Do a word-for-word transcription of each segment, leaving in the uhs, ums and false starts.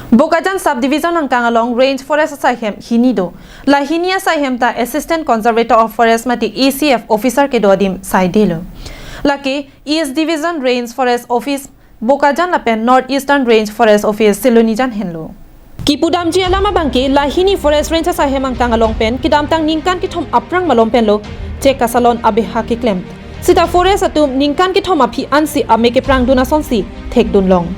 Bokajan Subdivision angkang along Range Forest asaihem hini do. La hini asaihem ta Assistant Conservator of Forest mate A C F officer kedo adim saidelo. Lake East Division Range Forest Office Bokajan lapen North Eastern Range Forest Office Silonijan henlo. Kipudamji alam abangke la hini Forest Range asaihem angkang along pen kedamtang ningkan kethom aphrang malom penlo check kasalon abeha keklem. Sita forest atum ningkan kethom aphi ansi amek keprangdun asonsi thekdunlong.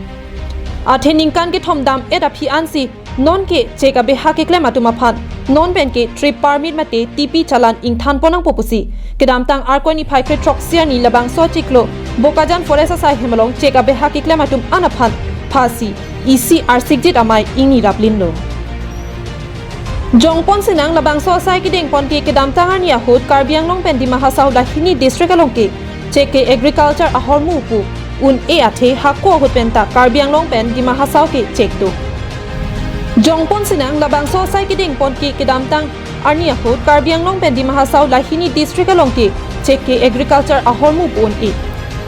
Athe ningkan kethom dam-et aphi ansi nonke check abeha keklem atum aphan non penke trip permit mate T P challan ingthanpon nangpo pusi kedamtang Arkoi niphai krethrok sirni labangso achiklo Bokajan Forest asaihem along check abeha keklem atum an aphan phasi isi arsikjit amei ingni raplinlo. Jongpon sinang labangso asai kedengpon ke kedamtang arni ahut Karbi Anglong pen Dima Hasao la hini district along ke check ke agriculture ahormu pu un-e athe hako ahut penta Karbi Anglong pen Dima Hasao ke check do. Jongpon sinang labangso asai kedengpon ke kedamtang arni ahut Karbi Anglong pen Dima Hasao la hini district along ke check ke agriculture ahormu pu un-e.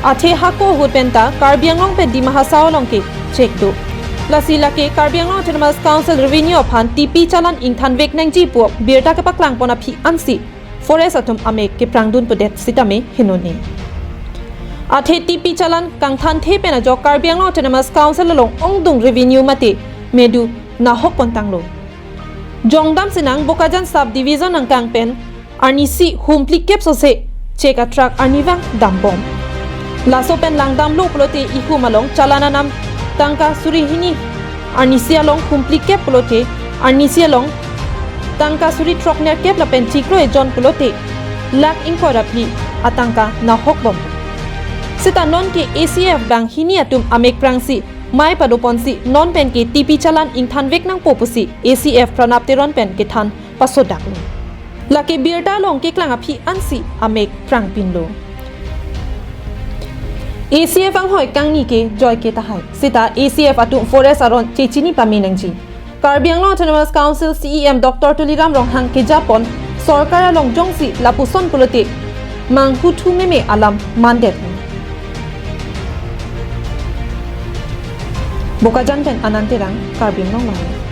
Athe hako ahut penta Karbi Anglong pen Dima Hasao along ke check do. Lasi lake Karbi Anglong Autonomous Council Revenue aphan T P challan ingthanvek nangji pu birta kepaklangpon aphi ansi forest atum amek keprangdun pudet sitame henone. Athe T P challan kangthanthe pen ajok Karbi Anglong Autonomous Council along ongdung revenue mate medu nahokpon tanglo. Jongdam sinang Bokajan Subdivision angkang pen arnisi humplikep sose check atruck arnivang dambom. Laso pen langdamlo pulote ihum along challan anam tangka suri hini, arnisi along humplikep pulote arnisi along tangka suri throknerkep lapen chiklo ejon pulote lakh ingkoi ra phli atangka nahokbom. Sita nonke A C F banghini atum amek prangsi mei padoponsi non penke T P challan ingthanvek nangpo pusi A C F Pranab Teron pen kethan pasodaklo. Lake birta along keklang aphi ansi amek prangpinlo. A C F anghoi kangni ke joike tahai. Sita A C F atum forest aron chechini pame nangji. Karbi Anglong Autonomous Council C E M Doctor Tuliram Ronghang kejapon sorkar along jongsi lapuson pulote manghuthu meme alam mandet. Bokajan pen Anand Terang, Karbi Anglong Live.